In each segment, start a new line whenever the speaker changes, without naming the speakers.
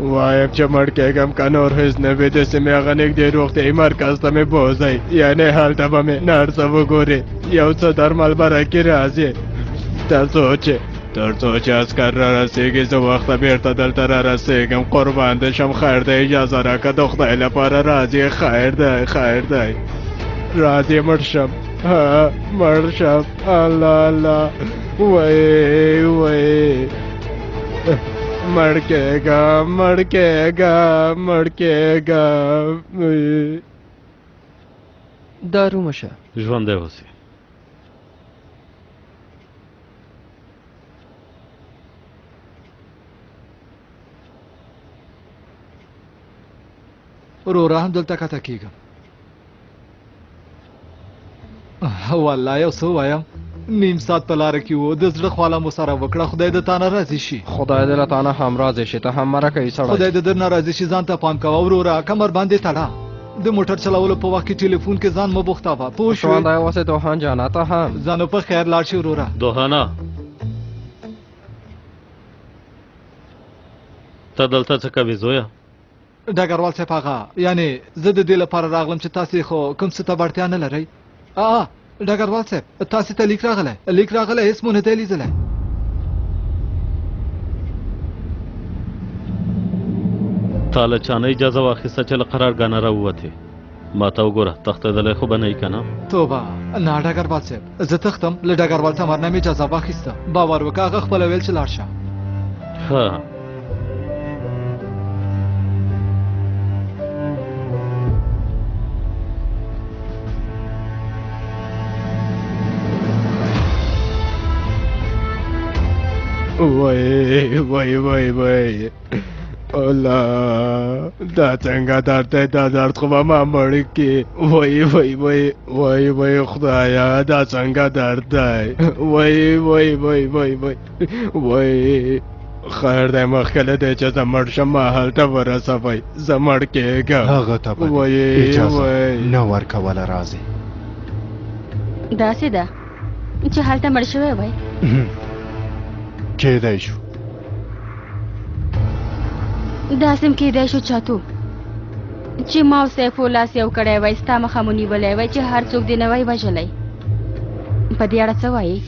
وایم چې مړ کېږم که نور هېڅ نه وي، داسې مې هغه نږدې روغتیايي مرکز ته مې بوځئ، یعنې هلته به مې نرسه وګوري، یو څه درمل به راکې راځي، تر څو چې عسکر را رسېږي زه وخته بېرته دلته را رسېږم. قربان دې شم، خیر دی، اجازه راکړه د خدای لپاره. راځي، خیر دی، خیر دی، راځي، مړ شم، ها مړ شم. الله الله، وای وای، مړ کېږم، مړ کېږم، مړ کېږم.
دارو مشه.
ژوندی اوسې.
وروره همدلته کته کېږم. والله یو څه وایم، نیم ساعت په لاره کې وو، د زړه خواله مو سره وکړه. خدای د تا نه راضي شي.
خدای دې له تا نه هم راضي شي، ته هم مه راکوي سړی.
خدای دې درنه راضي شي، ځان ته پام کوه وروره، کمر باندې تړه، د موټر چلولو په وخت کې ټلیفون کې ځان مه بوختوه، پوه شوې؟
ژوندی اوسې دوهان جانه، ته هم
ځانو په خیر لاړ شي وروره.
دوهانه، ته دلته څه کوې زویه؟
ډګروال صاحب، هغه یعنې زه د دې لپاره راغلم چې تاسې خو کوم څه ته اړتیا نه لرئ. آ ډګروال صاحب، تاسې ته لیک راغلی، لیک راغلی، هېڅ مو نه دی لیدلی.
تا له چا نه اجازه واخیسته چې له قرارګاه نه راووتې؟ ما ته وګوره، تښتېدلی خو به نه یې که نه؟
توبه نه ډګروال صاحب، زه تښتم؟ له ډګروال تمر نه مې اجازه واخیسته، باور وکړه، هغه خپله ویل چې لاړ شه.
ښه.
وای وای وای وای، الله، دا څنګه درد دی؟ دا درد خو به ما مړ کړي. وای وای وای وای وای، خدایا، دا څنګه درد دی؟ وای وای وای وای وای وای، خیر دی، مخکې له دې چې زه مړ شم ما هلته ورسوئ، زه مړ کېږم.
هغه ته به
وای
اجازه
وای
نه ورکوله راځي.
داسې ده چې هلته مړ شوی وای.
کېدای شو.
داسې هم کېدای شو چاتو چې ما او سیفو لاس یو کړی وای، ستا مخه مو نیولی وای چې هر څوک دې نه وای وژلی. په دې اړه څه وایې؟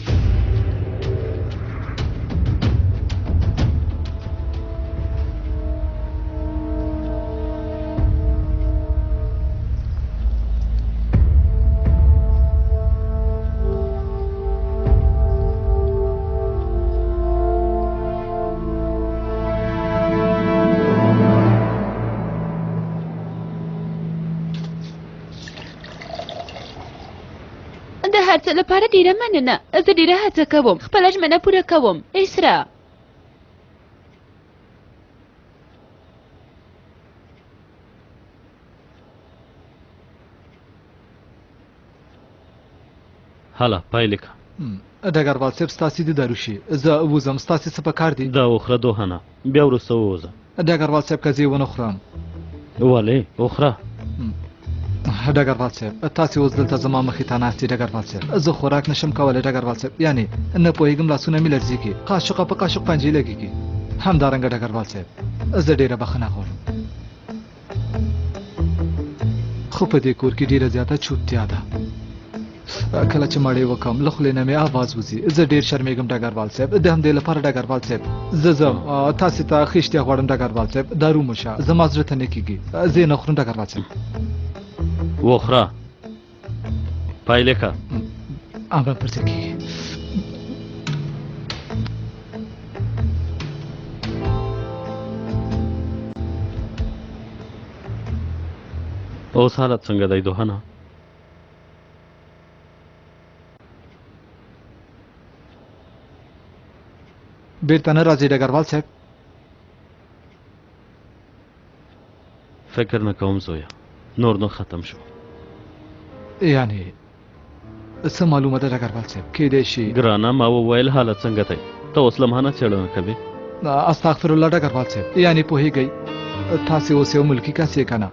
د هر څه لپاره ډیره مننه، زه ډیره هڅه کوم، خپله ژمنه پوره کوم. اسرا.
هله پای لیکه.
ډګروال صاحب، ستاسې دې دارو شي، زه وځم، ستاسې څه په کار دي؟
دا وخوره دوهنه، بیا وروسته ووځه.
ډګروال صاحب، که زه یې ونه خورم؟
ولې؟ وخوره.
ډګروال صاحب، تاسې اوس دلته زما مخې ته ناست یې. ډګروال صاحب، زه خوراک نشم کولی. ډګروال صاحب، یعنې نه پوهېږم، لاسونه مې لړزېږي، قاشقه په قاشق پنجې لګېږي. همدارنګه ډګروال صاحب، زه ډېره بخښنه غواړم، خو په دې کور کې ډېره زیاته چوپتیا ده. کله چې مړې وکم، له خولې نه مې اواز وځي، زه ډېر شرمېږم ډګروال صاحب. د همدې لپاره ډګروال صاحب زه ځم، تاسې ته ښه غواړم ډګروال صاحب. دارو مو شه، زما زړه ته نه کېږي، زه یې نه خورم ډګروال صاحب.
وخوره، پای لیکه.
امر پر ځای کېږي.
اوس حالت څنګه دی دوهنه؟
بیرته نه راځي ډګروال صاحب؟
فکر نه کوم زویه، نور نو ختم شو.
یعنې څه معلومه ده ډګروال صاحب، کېدای شي.
ګرانه، ما وویل حالت څنګه دی، ته اوس له ما نه څېړنه کوې؟
استغفر الله ډګروال صاحب، یعنې پوهېږئ، تاسې اوس یو ملکي کس یې که نه؟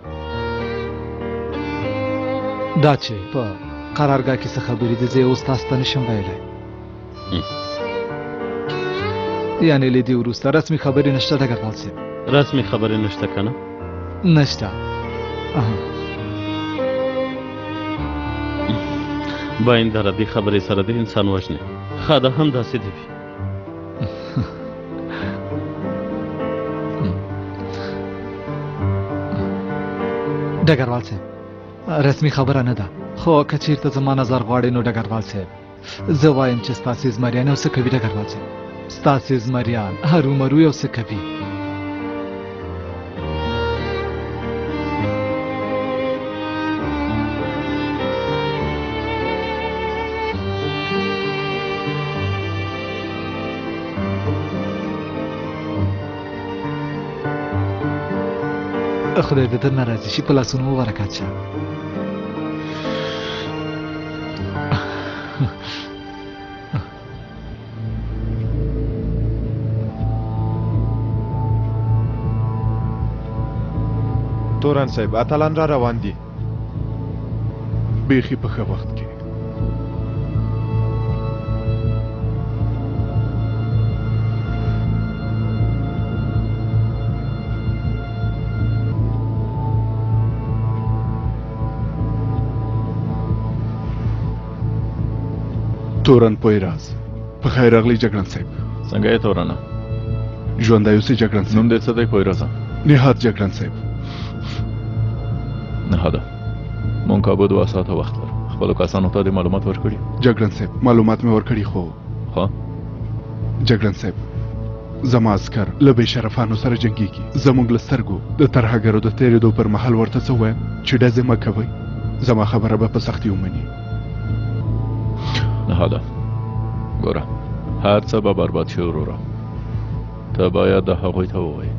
دا چې په قرارګاه کې څه خبرې دي، زه یې اوس تاسو ته نشم ویلی. یعنې له دې وروسته رسمي خبرې نشته ډګروال صاحب.
رسمي خبرې نشته که نه؟
نشته.
باینده دې خبرې سره دې انسان وژنې. ښه ده همداسې دې وي.
ډګروال صاحب، رسمي خبره نه ده، خو که چیرته زما نظر غواړئ نو ډګروال صاحب زه وایم چې ستاسې زمریان یو څه کوي. ډګروال صاحب ستاسې زمریان هرومرو یو څه کوي. خدای دې درنه راضي شي، په لاسونو مو برکت شه.
تورن صاحب، اتلان را روان دي.
بیخي په ښه وخت کې. تورن پویراز، په خیر راغلی جګړن صاحب.
څنګه یې تورنه؟
ژوندی اوسې جګړن صاحب.
نوم دې څه دی پویرازه؟
نهاد جګړن صاحب.
نهاده، مونږ کابو 2 ساعته وخت لرو. خپلو کسانو ته دې معلومات ورکړي؟
جګړن صاحب معلومات مې ورکړي، خو
ها
جګړن صاحب زما عسکر له بې شرفانو سره جنګیږي. زموږ له سترګو د ترهګرو د تېرېدو پر مهال ورته څه ووایم چې ډزې مه کوئ؟ زما خبره به په سختي ومني.
نهاده ګوره، هر څه به برباد شي وروره، ته باید د هغوی ته ووایې.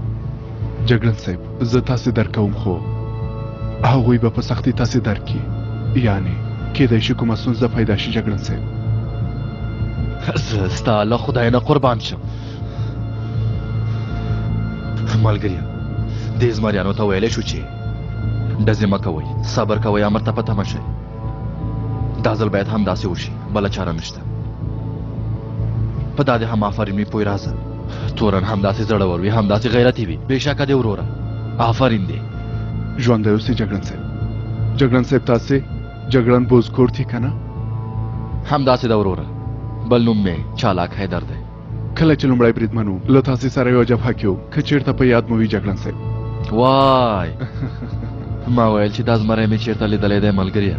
جګړن صاحب زه تاسې درک کوم، خو هغوی به په سختي تاسې درک کړي، یعنې کیدای شي کومه ستونزه پیدا شي. جګړن صاحب
زه ستا له خدای نه قربان شم. ملګریه، دې زمریانو ته ویلی شو چې ډزې مه کوئ، صبر کوئ، امر ته په تمه شئ. دا ځل باید همداسې وشي، بله چاره نشته. په دا دې هم آفرین وي پویرازه. تورن همداسې زړور وي، همداسې غیرتي وي. بېشکه دی وروره، آفرین دی.
ژوندی اوسې جګړن صاحب. جګړن صاحب تاسې جګړن بوزکورت یې که نه؟
همداسې ده وروره، بل نوم مې چالاک حیدر دی.
کله چې لومړی بریدمن و، له تاسې سره یوه جبهه کې و، که چیرته په یاد مو وي جګړن صاحب.
وای، ما ویل چې دا زمری مې چیرته لیدلی دی ملګریه.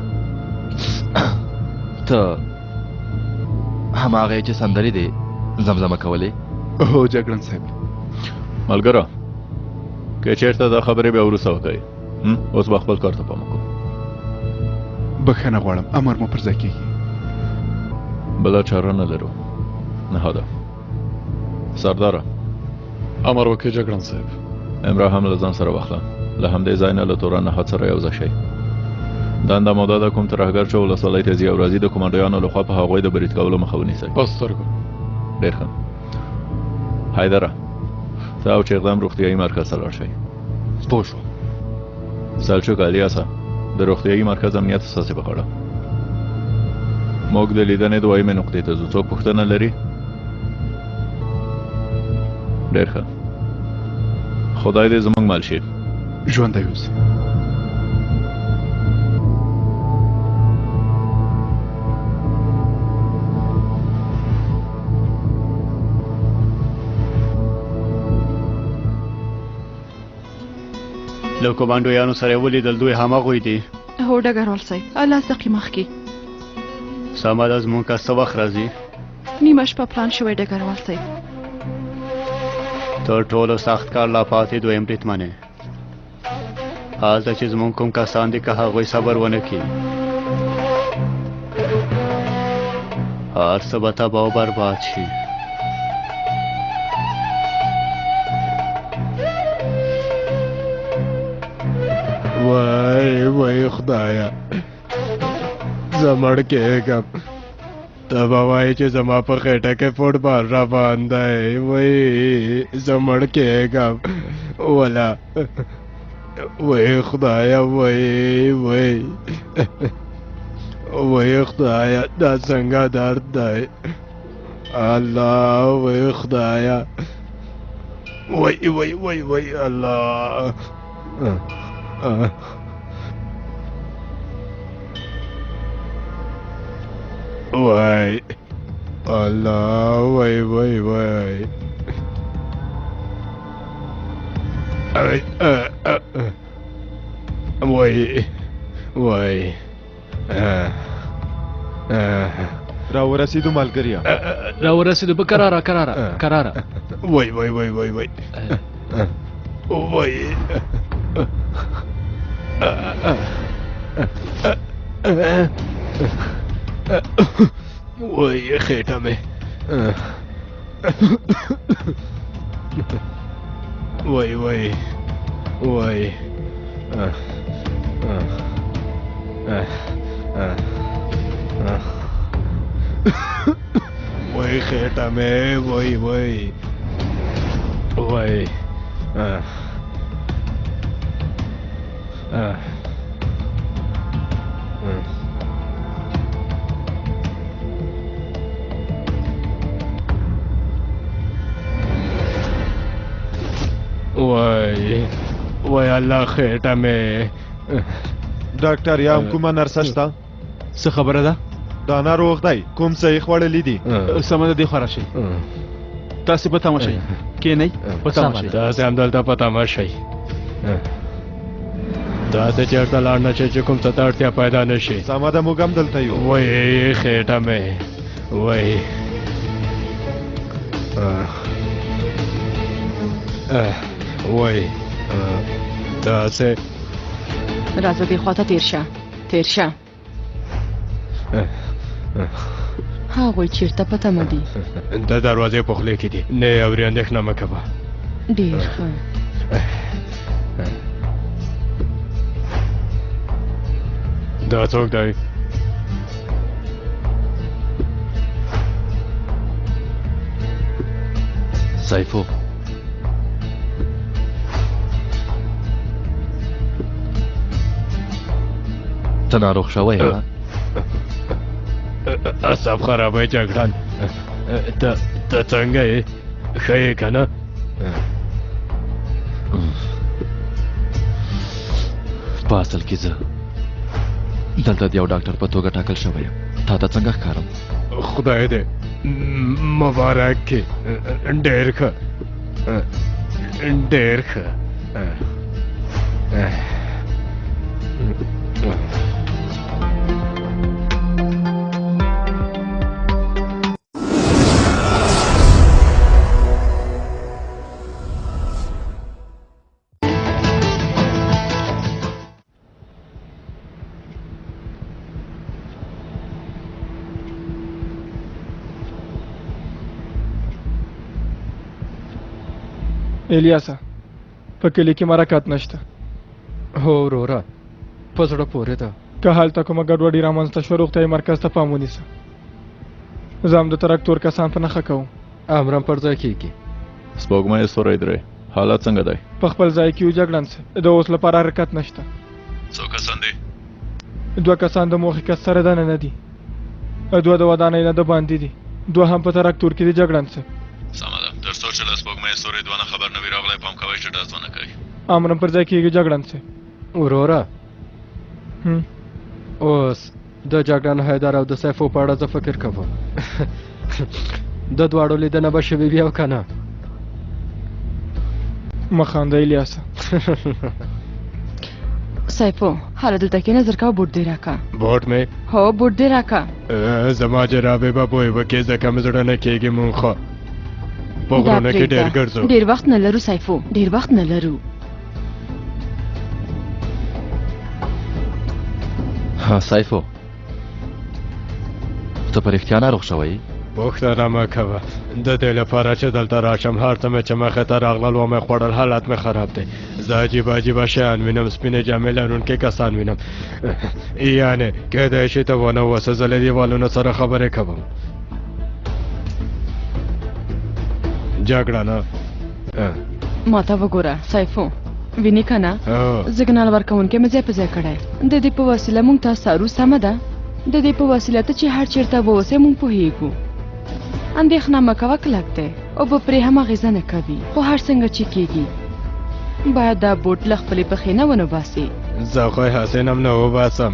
ته هماغه یې چې سندرې دې زمزمه کولې؟
هو جګړن صاحب.
ملګره، که چیرته دا خبرې بیا وروسته وکړئ، اوس به خپل کار ته پام وکړو.
بښنه غواړم، امر مو پر ځای کېږي.
بله چاره نه لرو. نهاده سرداره،
امر وکړئ جګړن صاحب.
امرا هم له ځان سره واخله، له همدې ځای نه له تورن نهاد سره یو ځای شئ. دنده مو دا ده کوم ترهګر چې ولسوالۍ ته ځي او راځي د کومانډویانو لخوا په هغوی د برید کولو مخه ونیسئ.
په سترګو.
ډېر ښه. حیدره، ته او چغدم روغتیایي مرکز ته لاړ شئ.
پوه شوم.
سلچوک الیاسه، د روغتیایي مرکز امنیت ستاسې په غاړه. موږ د لیدنې دویمې نقطې ته ځو. څوک پوښتنه لري؟ ډېر ښه. خدای دې زموږ مل شي.
ژوندی اوسې.
له کومانډویانو سره یې ولیدل، دوی هماغوی دي.
هو ډګروال صاحب، الله سقي مخکې.
سمه ده، زموږ کس څه وخت راځي؟
نیمه شپه پلان شوی ډګروال صاحب.
تر ټولو سخت کار لا پاتې دویم بریدمنې. هلته چې زموږ کوم کسان دي، که هغوی صبر ونه کړي هر څه به تباه او برباد شي.
وای وای خدایه، زه مړ کېږم. ته به وایې چې زما په خېټه کې فوټبال روان دی. وای زه مړ کېږم. ولا وای خدایه، وای وای وای خدایه، دا څنګه درد دی. الله، وای خدایه. وای وای وای وای الله. وای الله وای وای وای. وای وای.
راورسېدو ملګریا،
راورسېدو. په کراره کراره کراره.
وای وای وای وای وای وای وای، خېټه مې. وای وای وای. وای خېټه مې. وای وای وای. وای وای الله، خېټه مې.
ډاکټر یا هم کومه نرسه شته؟
څه خبره ده؟
دا ناروغ دی، کوم څه یې خوړلي دي.
سمه ده، دې خوا راشئ. تاسې په تمه شئ، کښېنئ، په تمه شئ.
تاسې همدلته په تمه شئ. تاسې چېرته لاړ نه شئ چې کوم څه ته اړتیا پیدا نه شي.
سمه ده، موږ هم دلته یو.
وای خېټه مې. وای وای. تاسې
راځه دې خواته تېر شه، تېر شه. هغوی چېرته په تمه دي؟
د دروازې په خولې کې دي. نه یې اوري، اندېښنه مه کوه.
ډېر ښه.
دا څوک دی؟
سیفو، ته ناروغ شوی یې؟
اعصاب خرابوي جګړن. ته ته څنګه یې؟ ښه یې که نه؟
په اصل کې زه دلته د یو ډاکټر په توګه ټاکل شوی یم. تا ته څنګه ښکارم؟
خدای دې مبارک کې. ډېر ښه، ډېر ښه.
الیاسه، په کلي کې مرکت نشته.
هو وروره، په زړه پورې ده.
که هلته کومه ګډوډي رامنځته شوه، روغتیايي مرکز ته پام ونیسه. زه هم د تراکتور کسان په نښه کوم.
امرم پر ځای کېږي.
سپوږمۍ ستوری درې، حالت څنګه دی؟
په خپل ځای کې یو جګړن صاحب، د اوس لپاره حرکت نشته.
څو کسان دي؟
دوه کسان د موخې کس سره دننه دي، دوه د ودانۍ نه د باندې دي، دوه هم په تراکتور کې دي جګړن صاحب.
سمه ده، تر څو چې له سپوږمۍ ستوري دوه نه خبر نه وي راغلی، پام کوئ چې ډز ونه کوي.
امرم پر ځای کېږي جګړن صاحب.
وروره، اوس د جګړن حیدر او د سیفو په اړه زه فکر کوم. د دواړو لیدنه به شوې وي او که نه؟
مه خانده الیاسه.
سیفو، هله دلته کښېنه، زر کوه، بوټ دې راکه.
بوټ مې؟
هو، بوټ دې راکه.
زما جرابې به بوی وکړي، ځکه مې زړه نه کېږي. مونږ خو په
دا
غرونو کې ډېر
پرېږده،
ګرځو.
ډېر وخت نه لرو سیفو، ډېر وخت نه لرو.
ها سیفو، ته په رښتیا ناروغ شوی یې؟
پوښتنه مه کوه. د دې لپاره چې دلته راشم، هر څه مې چې مخې ته راغلل ومې خوړل. حالت مې خراب دی. زه عجیبه عجیبه شیان وینم، سپینې جامې لرونکي کسان وینم. یعنې کیدای شي ته ونه اوسه، زه له دیوالونو سره خبرې کوم. جګړه نه.
ما ته وګوره سیفو، وینې که نه؟ سګنال ورکوونکی مې ځای په ځای کړی. د دې په وسیله موږ تا څارو. سمه ده، د دې په وسیله ته چې هر چېرته واوسې موږ پوهېږو. اندېښنه مه کوه، کلک دی، اوبه پرې هم اغېزه نه کوي. خو هر څنګه چې کېږي باید دا بوټ له خپلې پښې نه ونه باسي.
زه خو یې هسې هم نه وباسم.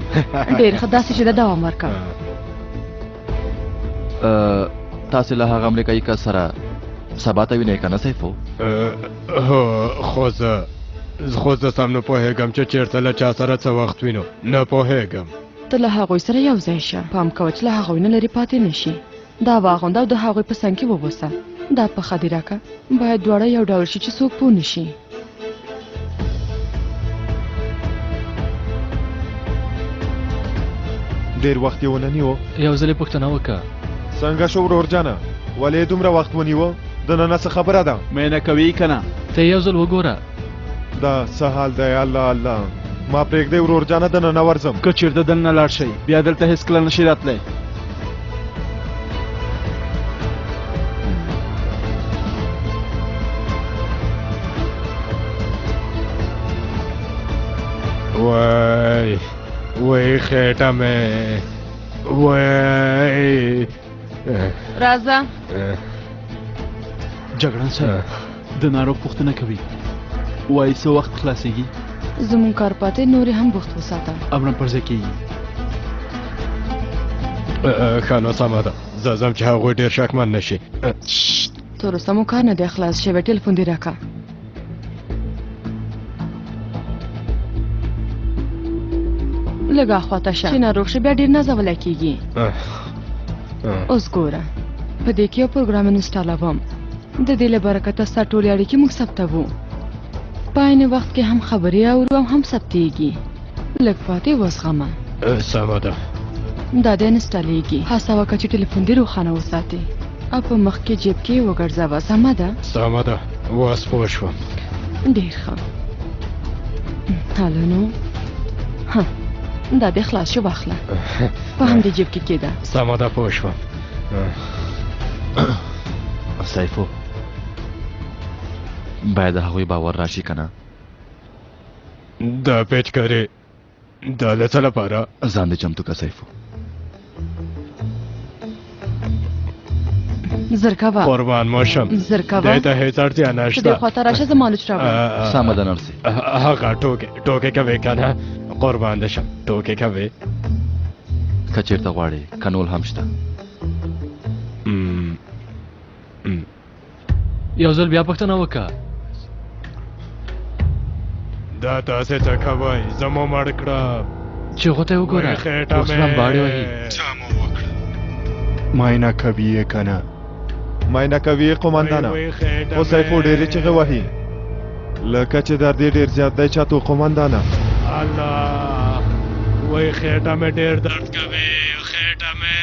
ډېر ښه، داسې چې ده دوام ورکړه.
تاسې له هغه امریکایي کس سره سبا ته وینئ که نه سیفو؟
هو، خو زه سم نه پوهېږم چې چېرته له چا سره څه وخت وینو، نه پوهېږم.
ته له هغوی سره یو ځای شه، پام کوه چې له هغوی نه لرې پاتې نه شي. دا واغونده او د هغوی په څنګ کې وبوسه. دا پښه دې راکه، باید دواړه یو ډول شي چې څوک پوه نه شي.
ډېر وخت یې ونه نیو.
یو ځل یې پوښتنه وکړه.
څنګه شو ورور جانه، ولې دومره وخت ونیو؟ دننه څه خبره ده؟
مینه کوي که نه؟
ته یو ځل وګوره.
دا څه حال دی؟ الله الله، ما پرېږدئ ورور جانه، دننه ورځم.
که چېرته دننه لاړ شئ بیا دلته هېڅکله نه شئ راتلی.
وای وای خېټه مې، وای.
راځه.
جګړن صاحب د ناروغ پوښتنه کوي، وایي څه وخت خلاصېږي؟
زموږ کار پاتې، نورې هم بوخت وساته.
امرم پر ځای کېږي.
ښه نو سمه ده، زه ځم چې هغوی ډېر شکمن نه شي.
تر اوسه مو کار نه دی خلاص شوی، ټلیفون دې راکړه. لږ اخواته شه چې ناروغ شي بیا ډېر نازولی کېږي. اوس ګوره، په دې کې یو پروګرام انسټالوم، د دې له برکته ستا ټولې اړیکې موږ ثبتوو. په عین وخت کې هم خبرې اورو او هم ثبتېږي. لږ پاتې وزغمه.
سمه ده.
دا دی انسټالېږي. هڅه وکړه چې ټلیفون دې روښانه وساتې او په مخ کې جیب کې یې وګرځوه. سمه ده؟
سمه ده، اوس پوه شوم.
ډېر ښه. هله نو، ها دا دې خلاص شو، واخله، په همدې جیب کې کېده.
سمه ده، پوه شوم.
سیفو، باید د هغوی باور راشي که نه؟
دا پیچکاري دا له څه لپاره؟
ځان دې چمتو که سیفو.
زر کوه.
قربان مو شم.
زر کوه.
دې ته هېڅ اړتیا نشته.
ته دې خواته راشه، زما لوچ راوړه.
سمه ده نرسې.
هغه ټوکې ټوکې کوې که نه؟ قربان دې شم، ټوکې کوې.
که چېرته غواړې کنول هم شته.
یو ځل بیا پوښتنه وکړه.
دا تاسې څه کوئ؟ زه مو مړ کړم.
چیغو ته یې وګوره، اوس لمباړې وهي.
څه مو وکړه؟
معاینه کوي یې که نه؟
معاینه کوي یې قومندانه، خو سیفو ډېرې چیغې وهي، لکه چې درد یې ډېر زیات دی. چاتو قومندانه.
الله، وای خېټه مې ډېر درد کوي، خېټه مې.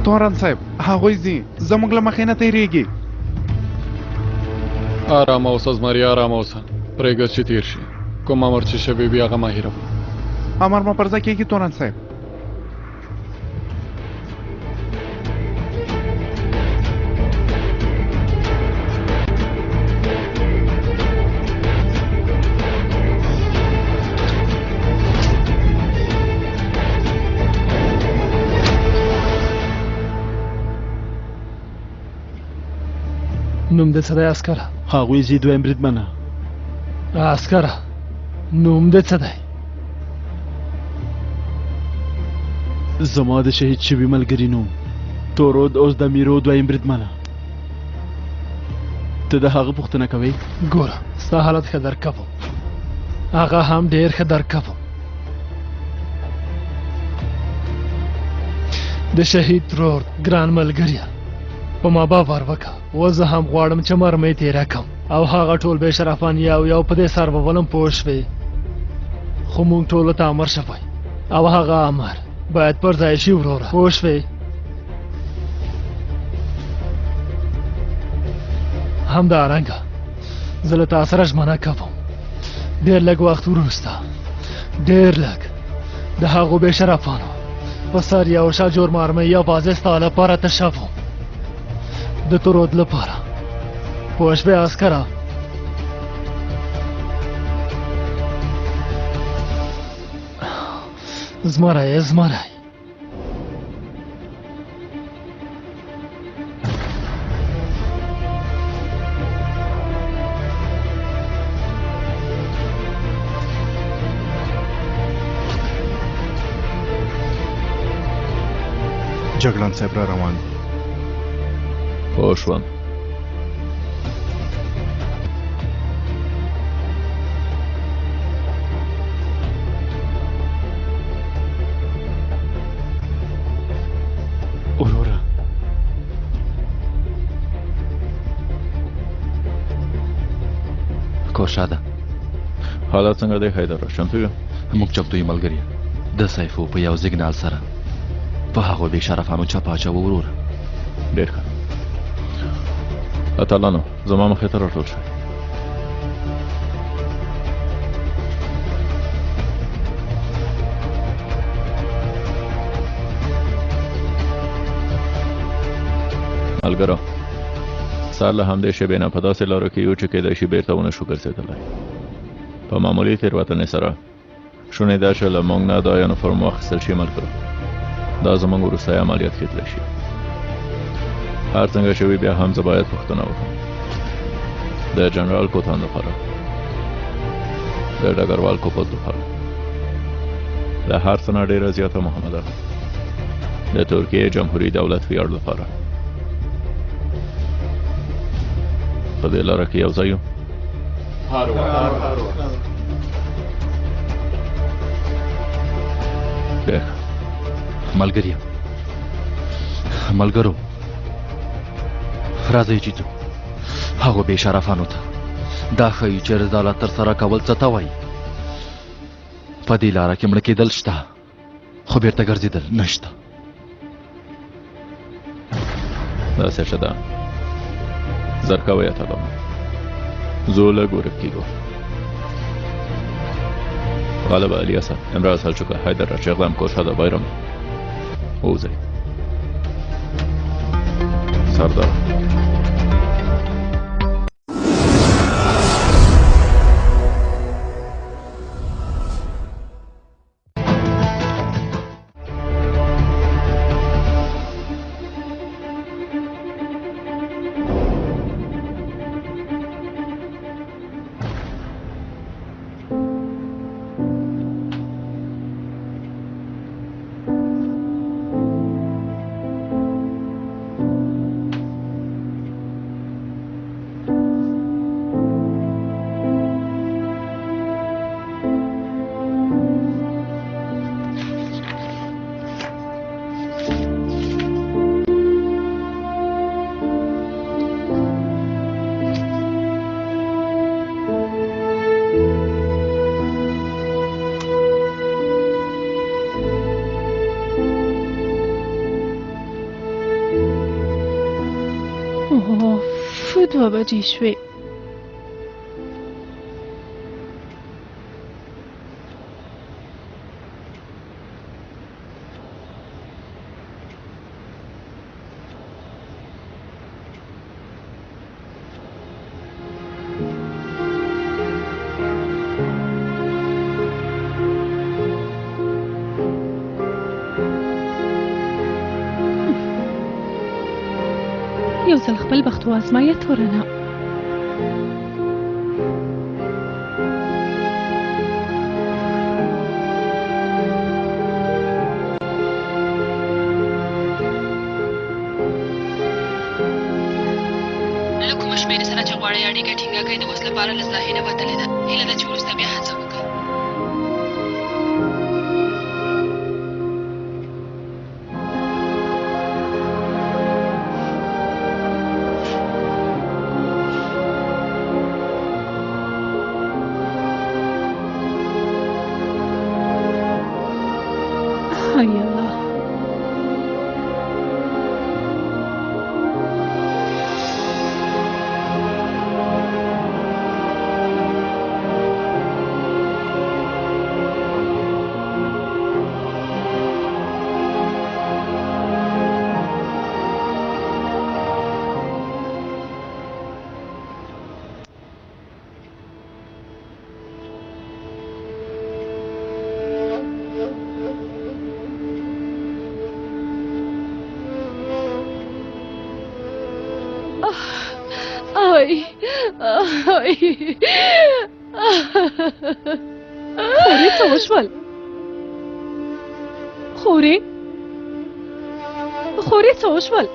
تورن صاحب، هغوی ځي، زموږ له مخې نه تېرېږي.
آرامه اوسه زمری، آرامه اوسه، پرېږده چې تېر شي. کوم امر چې شوی وي هغه مه هېروه.
امر مو پر ځای کېږي تورن صاحب.
نوم دې څه دی عسکره؟
هغوی ځي دویم بریدمنه.
عسکره نوم دې څه دی؟
زما د شهید شوي ملګري نوم تورود اوس د میرو دویم بریدمنه. ته د هغه پوښتنه کوې؟
ګوره ستا حالت ښه درک کوم، هغه هم ډېر ښه درک کوم.
د شهید ترور ګران ملګریه، په ما باور وکړه، اوس زه هم غواړم چې مرمۍ تېره کړم او هغه ټول بې شرفان یو یو په دې سر وولم، پوه شوې؟ خو موږ ټولو ته امر شوی او هغه امر باید پر ځای شي وروره، پوه شوې؟ همدارنګه زه له تا سره ژمنه کوم، ډېر لږ وخت وروسته، ډېر لږ، د هغو بې شرفانو په سر یو شاجور مرمۍ یوازې ستا لپاره تشوم، د ترود لپاره، پوه شوې عسکره؟ زمری یې، زمری.
جګړن صاحب را روان دي.
پوه شوم.
وروره
کوشاده،
حالات څنګه دی حیدر؟ چمتو یو؟
موږ چمتو یو ملګري. د سیفو په یو زیګنال سره په هغو بې شرفانو چپه اچوو وروره.
ډېر ښه. اتلانو زما مخې ته راټول شئ. ملګرو، سر له همدې شېبې نه په داسې لارو کې یو چې کېدای شي بېرته ونه شو ګرځېدلی. په معمولي تېروتنې سره شونې ده چې له موږ نه دا یونیفورم واخیستل شي. ملګرو، دا زموږ وروستی عملیات کېدلی شي. هر څنګه چې وي بیا هم زه باید پوښتنه وکړم د جنرال کوتان لپاره، د ډګروال کوپز لپاره، له هر څه نه ډېره زیاته مهمه ده د ترکیې جمهوري دولت ویاړ لپاره. په دې لاره کې یو ځای یو. ډېر ښه.
ملګري، ملګرو، راځئ چې ځو هغو بې شرفانو ته دا ښیي چې رسالت ترسره کول څه ته وایي. په دې لاره کې مړه کېدل شته، خو بېرته ګرځېدل نشته.
داسې ښه ده، زر کوئ اتلانو، زه لږ ورک کېږو. غالبا الیاسه، امرا سلچوکه، حیدر چغلم، کوشاده بایرم، ووځئ. سردار
2 بجې شوې. یو ځل خپل بخت وازمایه تورنه.
له کومه شمېرې سره چې غواړئ اړیکه ټینګه کړئ د اوس لپاره له ساحې نه وتلې ده. هیله ده چې وروسته بیا هڅه وکړئ. های الله. خورې څه وشول؟ خورې خورې څه وشول؟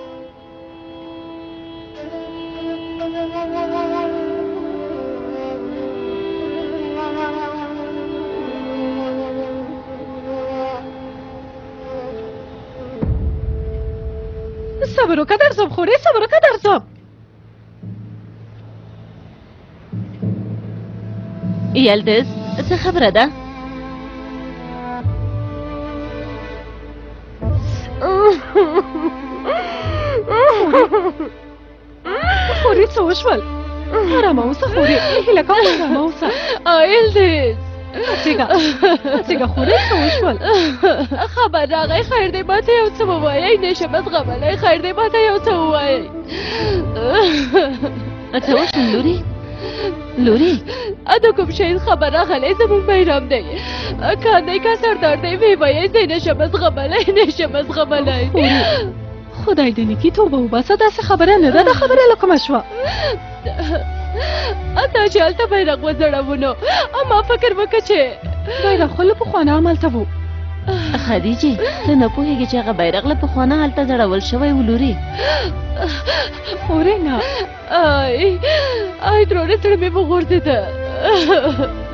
صبر وکړه درځم خورې، صبر وکړه درځم.
یلدز، څه خبره ده؟
خورې څه وشول؟ آرامه اوسه خورې، هیله کوم آرامه اوسه.
یلدز
پاڅېږه، پاڅېږه خورې، څه وشول؟
خبر راغی، خیر دی ماته یو څه ووایئ، نه شم زغملی، خیر دی ماته یو څه ووایئ. څه وشول لورې؟ لورې د کوم شهید خبر راغلی، زموږ بیرم دی، که دی که سردار دی، ویې وایئ، زه نه شم زغملی، نه شم زغملی.
خدای دې نیکي توبه وباسه، داسې خبره نه ده، دا خبره له کومه شوه؟
تا چې هلته بیرغ وځړوو نو ما فکر وکړ چې
بیرغ خو له پخوا نه هملته و.
خدیجې ته نه پوهېږې چې هغه بیرغ له پخوا نه هلته ځړول شوی و لورې؟
خورې نه.
آی آی ترورې زړه مې وغورځېده.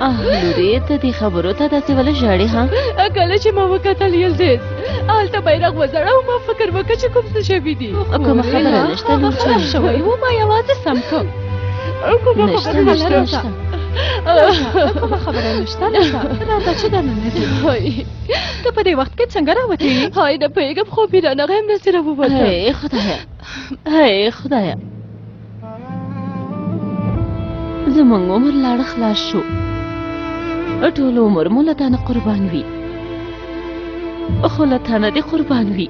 آه لورې ته دې خبرو ته داسې ولې ژاړې؟ ها کله چې ما وکتل یلدز هلته بیرغ وځړاو، ما فکر وکړ چې کوم څه شوي دي. کومه خبره نشته لور
خراب شوی و، ما یوازې سم کړ.
کومه خبره نشته،
کومه خبره نشته، نشته. راځه چې دننه ځو. ته په دې وخت کې څنګه راوتې؟
های نه پوهېږم، خوب مې رانغی، همداسې راووتم. هی خدایه، هی خدایه، زموږ عمر لاړه خلاص شو، ټول عمر مو له تا نه قربان وي، خو له تا نه دې قربان وي،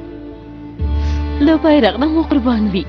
له بیرغ نه مو قربان وي.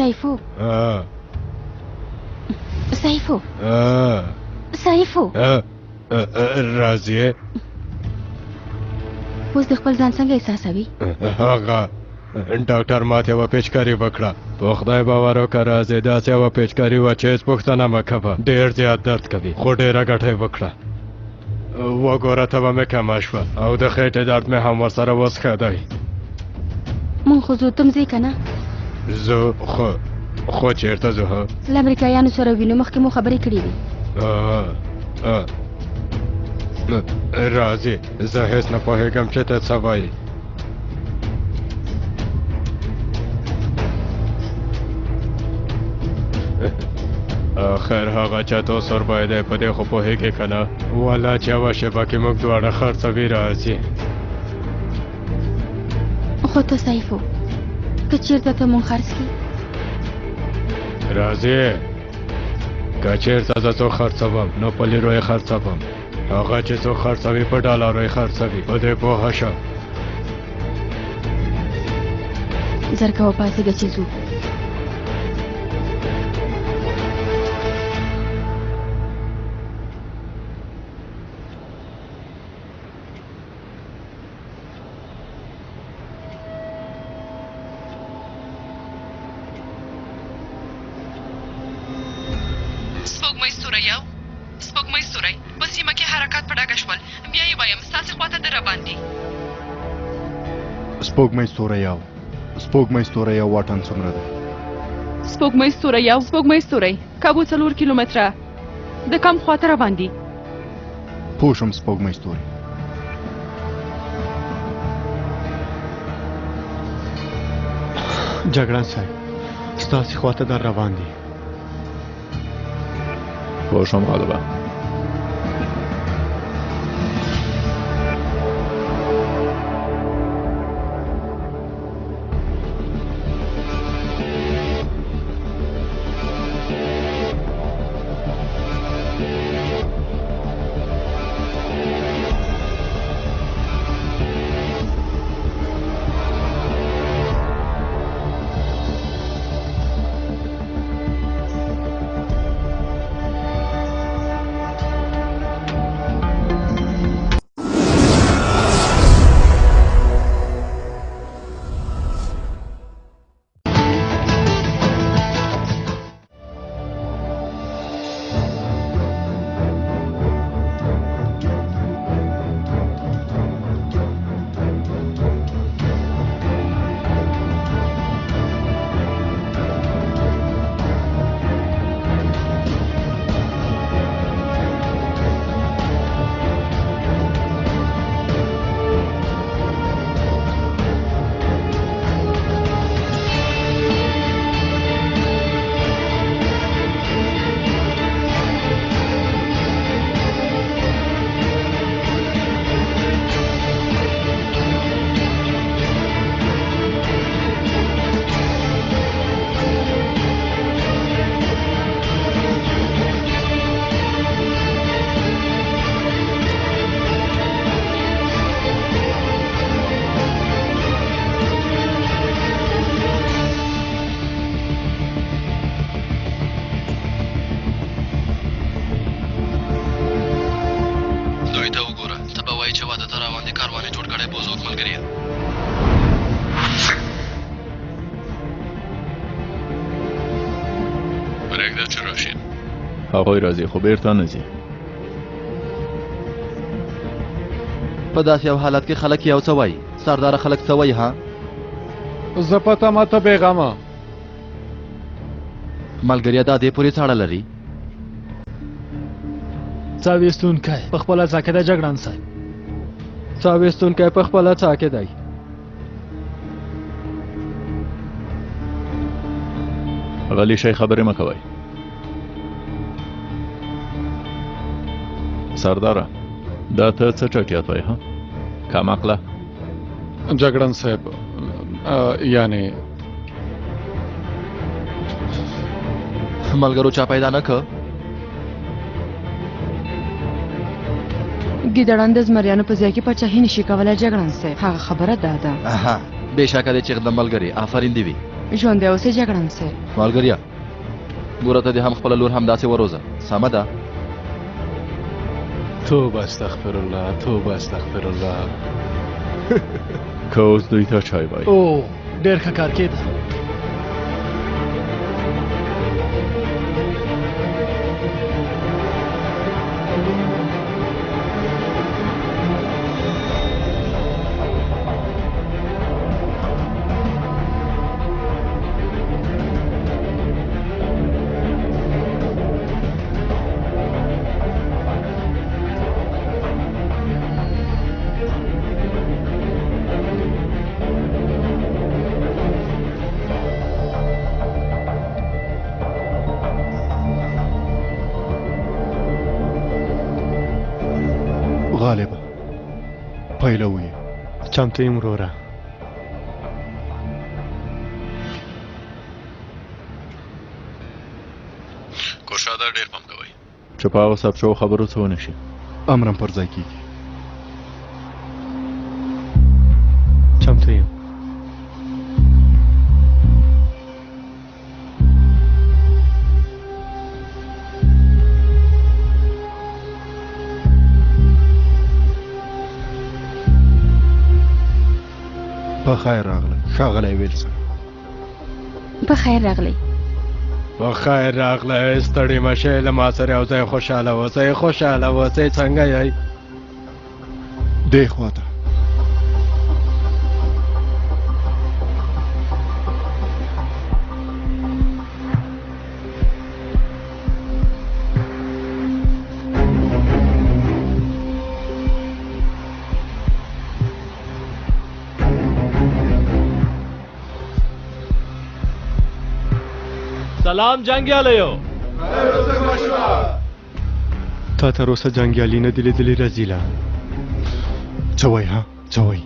سیفو، سیفو، سیفو.
راضیه
اوس د خپل ځان څنګه احساسوي؟
هغه ډاکټر ماته یوه پیچکاري وکړه، په خدای باور وکړه راضیه، داسې یوه پیچکاري وه چې هېڅ پوښتنه مه کوه، ډېر زیات درد کوي، خو ډېره ګټه یې وکړه. وګوره تبه مې کمه شوه او د خېټې درد مې هم ورسره اوس ښه دی.
مونږ خو ځو، ته ځې که نه؟
زه خو چېرته ځو؟
له امریکایانو سره وینو، مخکې مو خبرې کړې وې.
راځي، زه هېڅ نه پوهېږم چې ته څه وایې. خیر هغه چا ته سربای دی، په دې خو پوهېږې که نه؟ والا چې یوه شېبه کې موږ دواړه خرڅوي. راځي
خو ته سیفو، که چېرته ته مونږ خرڅ کړي؟
راځي، که چېرته زه څوک خرڅوم نو په لیرو یې خرڅوم، هغه چې څوک خرڅوي په ډالرو یې خرڅوي، په دې پوهه شه.
زر کوه پاڅېږه چې ځو.
سپوږمۍ ستوری یو، سپوږمۍ ستوری په سیمه کې حرکات په ډاګه شول. بیا یې وایم، ستاسې خواته در باندې.
سپوږمۍ ستوری یو، سپوږمۍ ستوری یو، واټن څومره دی؟
سپوږمۍ ستوری یو، سپوږمۍ ستوری کابو 4 کیلومتره د کم خواته روان دي.
پوه شوم سپوږمۍ ستوری.
جګړن صاحب، ستاسې خواته در روان دي.
پوه شوم غالبه. هغوی راځي خو بیرته نه ځي.
په داسې یو حالت کې خلک یو څه وایي. سرداره خلک څه وایي؟ ها،
زه په تمه ته بېغمه.
ملګریا دا دې پورې څه اړه لري؟
څا ویستونکی په خپله څا کې دی جګړن صاحب.
څا ویستونکی په خپله څا کې دی.
غلی شئ، خبرې مه کوئ. سرداره، دا ته څه چټیات وایې؟ ها، کم عقله.
جګړن صاحب، یعنې
ملګرو چا پیدا نه که؟
ګیدړان د زمریانو په ځای کې پاچاهي نشي کولی جګړن صاحب. هغه خبره دا ده.
بېشکه دی چې د ملګري آفرین دې وي.
ژوندی اوسې جګړن صاحب.
ملګریا ګوره، ته دې هم خپله لور همداسې وروزه، سمه ده؟
توبه استغفر الله، توبه استغفر الله.
که اوس دوی ته چای وای.
او ډېر ښه کار کېده.
غالبه پیلوو یې.
چمتو یم وروره.
کوشاده ډېر پام کوئ چې په هغو ثبت شوو خبرو څه ونه شي.
امرم پر ځای کېږي.
چمتو یم.
په خیر راغلی ښاغلی ویلسن.
په خیر راغلی.
په خیر راغلی، ستړي مه شئ، له ما سره یو ځای خوشحاله اوسئ، خوشحاله اوسئ. څنګه یئ؟
دې خواته.
سلام جنګیالیو.
تا تر اوسه جنګیالي نه دي لیدلي رزیله.
څه وایي ها، څه وایي؟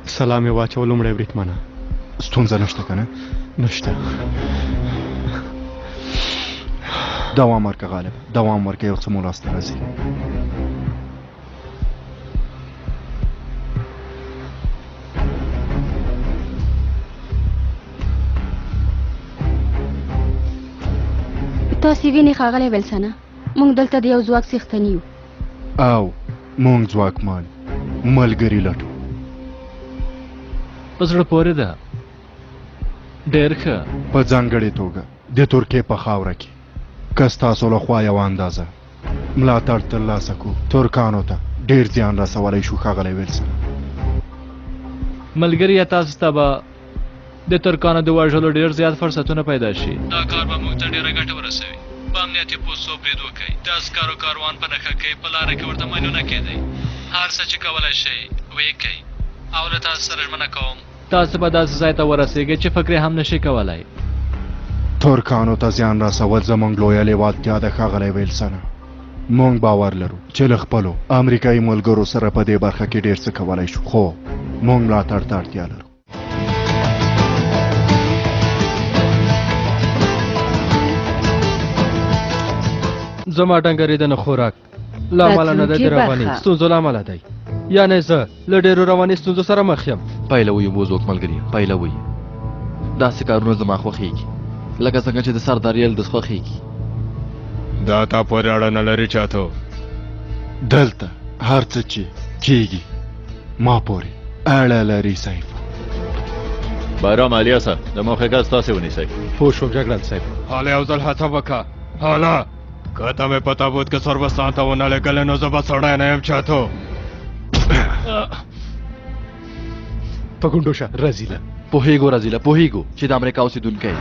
سلام یې واچوه لومړی بریدمنه.
ستونزه نشته که نه؟
نشته.
دوام ورکه غالب، دوام ورکه، یو څه مو لاسته راځي.
تاسې وینئ ښاغلی ویلسنه، موږ دلته د یو ځواک څښتن یو
او موږ ځواکمن ملګري لټو.
په زړه پورې ده، ډېر ښه.
په ځانګړې توګه د ترکیې په خاوره کې که ستاسو له خوا یوه اندازه ملاتړ ترلاسه کړو، ترکانو ته ډېر زیان رسولی شو. ښاغلی ویلسن
ملګري، تاسو ته به د ترکانو د وژلو ډېر زیات فرصتونه پیدا شي. دا کار به موږ ته ډېره ګټه ورسوي. په امنیتي پوستو برید وکړئ، د عسکرو کاروان په نښه کړئ، په لاره کې ورته ماینونه کېدئ. هر څه چې کولی شئ ویې کړئ، او له تاسو سره ژمنه کوم تاسو به داسې ځای ته ورسېږئ چې فکر یې هم نشئ کولی.
ترکانو ته زیان رسول زموږ لویه لېوالتیا ده ښاغلی ویلسنه. موږ باور لرو چې له خپلو امریکایي ملګرو سره په دې برخه کې ډېر څه کولی شو، خو موږ ملاتړ ته اړتیا لرو.
زما ډنګرې د نه خوراک له امله نه دی، د رواني ستونزو له امله دی. یعنې زه له ډېرو رواني ستونزو سره مخ یم.
پیلوي وزوک ملګري، پیلوي. داسې کارونه زما خوښېږي، لکه څنګه چې د سردار یلدز خوښېږي.
دا تا پورې اړه نه لري چاتو.
دلته هر څه چې کېږي ما پورې اړه لري صاحب.
بایرام الیاسه، د موخې کس تاسې ونیسئ.
پوه شوم جګړن صاحب.
هله یو ځل هڅه وکړه. هله که ته مې په تابوت کې صربستان ته ونه لېږلې نو زه به سړی نه یم چاتو.
په ګونډو شه رزیله.
پوهېږو رزیله، پوهېږو چې د امریکا اوسېدونکی.